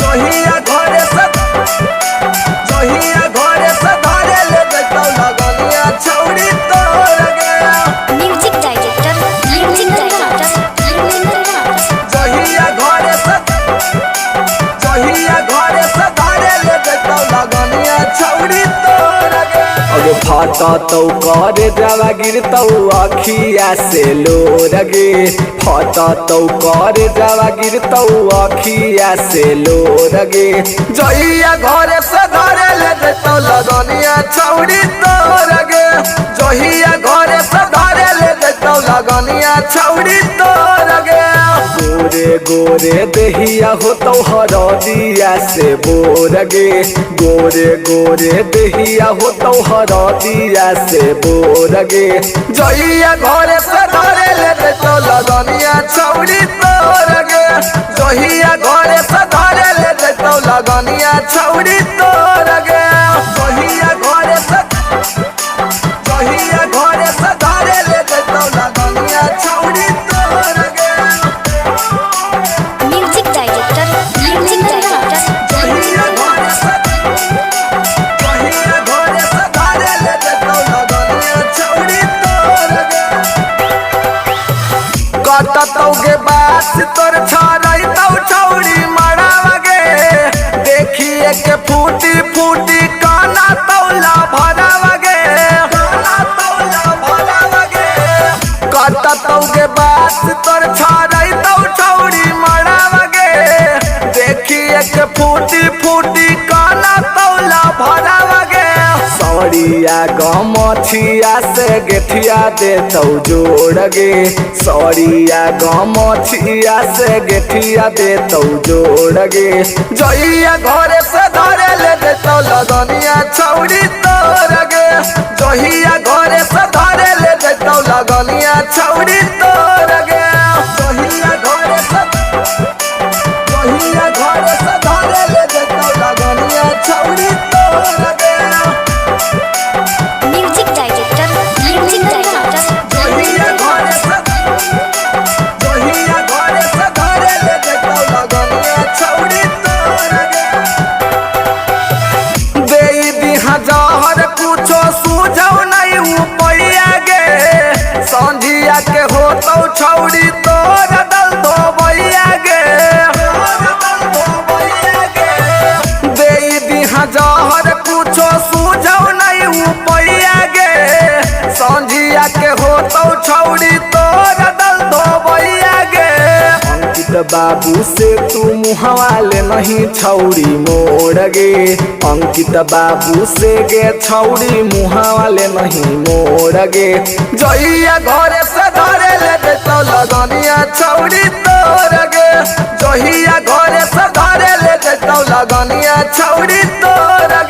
जहिया घरे से, जहिया घरे से धरे ले जैतौ लगनिया छौड़ी तोर गे। Music director Dharmendra Raj, Dharmendra Raj. जहिया घरे से, जहिया घरे से धरे ले जैतौ लगनिया छौड़ी तोर गे। अगे फटतौ करे जावा गिरतौ अखिया से लोरगे, फटतौ करे जावा गिरतौ अखिया से लोरगे। जहिया घरे से धरे ले जैतौ लगनिया छौड़ी तोर गे। जहिया घरे से धरे ले जैतौ लगनिया छौड़ी तोर गे। गोरे गोरे देहिया होतौ हरदिया से बोरगे, गोरे गोरे देहिया होतौ हरदिया से बोरगे। जहिया घरे से धरे ले जैतौ लगनिया छौड़ी तोर गे। जहिया घरे से धरे ले जैतौ लगनिया छौड़ी तोर गे। जहिया घरे से, जहिया घरे से धरे ले जैतौ लगनिया छौड़ी तोर गे। म्यूजिक डायरेक्टर धर्मेंद्र राज, जहिया धर्मेंद्र घरे राज। से, जहिया घरे से धरे ले जैतौ लगनिया छौड़ी तोर गे। कटतौ गे बास तोर छरैतौ छौड़ी मड़ावा गे। देखिए के फूटी फूटी काना तौला भरावा गे, काना तौला भरावा गे। कटतौ गे बास तोर छरैतौ छौड़ी मड़ावा गे। देखिए के फूटी फूटी काना तौला भरावा गे। सौरिया गमछिया से गेठिया देतौ जोड़गे, सौरिया गमछिया से गेठिया देतौ जोड़गे। जहिया घरे से धरे ले जैतौ लगनिया छौड़ी तोर गे। जहिया घरे से धरे ले जैतौ लगनिया छौड़ी तोर गे। जहिया घरे से, जहिया घरे से धरे ले जैतौ लगनिया छौड़ी तोर गे। म्यूजिक डायरेक्टर धर्मेंद्र राज, जहिया धर्मेंद्र घरे राज। से, जहिया घरे से धरे ले जैतौ लगनिया छौड़ी तोर गे। देई दिहा जहर कुछो सुझौ नहीं उपैया गे। संझिया के होतौ छौड़ी तोर दल धोबैया गे, तोर दल धोबैया गे। देई दिहा जहर कुछो सुझौ नहीं उपैया गे। संझिया के होतौ छौड़ी तोर दल धोबैया गे। अंकित बाबू से तू मुहवा ले नहीं छौड़ी मोड़गे, अंकित बाबू से गे छौड़ी मुहवा ले नहीं मोड़गे। जहिया घरे से धरे ले जैतौ लगनिया छौड़ी तोर गे। जहिया घरे से धरे ले जैतौ लगनिया छौड़ी तोर गे।